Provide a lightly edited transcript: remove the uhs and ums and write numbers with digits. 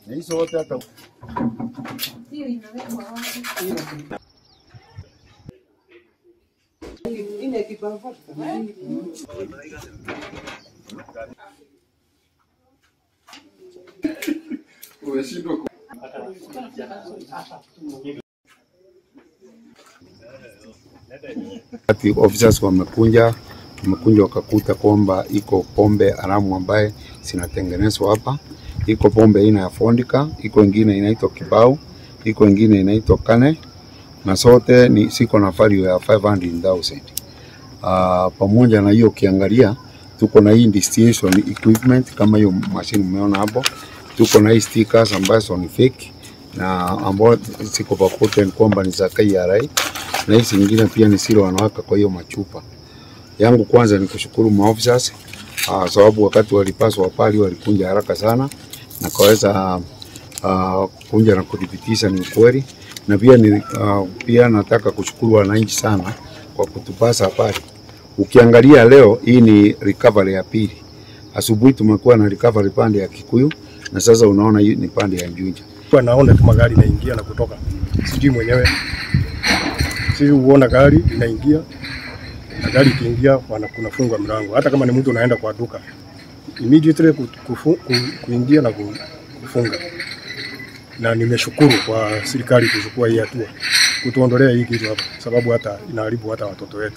Na hizo wote hata umeshindwa. Ati officers wamekunja wakakuta kwamba iko pombe haramu ambaye zinatengenezwa hapa. Iko pombe aina ya Fondika, iko ingine inaitwa Kibao, iko ingine inaitwa Kane, na sote ni siko na value ya 500,000. Pamoja na hiyo ukiangalia tuko na hii distillation equipment kama hiyo machine umeona hapo. Tuko na hii stickers ambazo ni fake na ambao ziko pamoja kwamba ni za KRA, na hizi nyingine pia ni siri wanawaka kwa hiyo machupa. Yangu kwanza ni kushukuru maofficers sababu wakati walipaswa pali walikunja haraka sana na kaweza kunja na kudhibitisha ni ukweli, na pia ni pia nataka kushukuru wananchi sana kwa kutupasa habari. Ukiangalia leo hii ni recovery ya pili. Asubuhi tumekuwa na recovery pande ya Kikuyu na sasa unaona hii ni pande ya Juja. Kwa naona tu magari inaingia na kutoka. Sijui mwenyewe. Sisi uona gari inaingia na gari ikiingia kunafunga mlango. Hata kama ni mtu unaenda kwa duka, immediately kuingia na kufunga. Na nimeshukuru kwa serikali kuchukua hii hatua, kutuondolea hii kitu hapa, sababu hata inaharibu hata watoto wetu.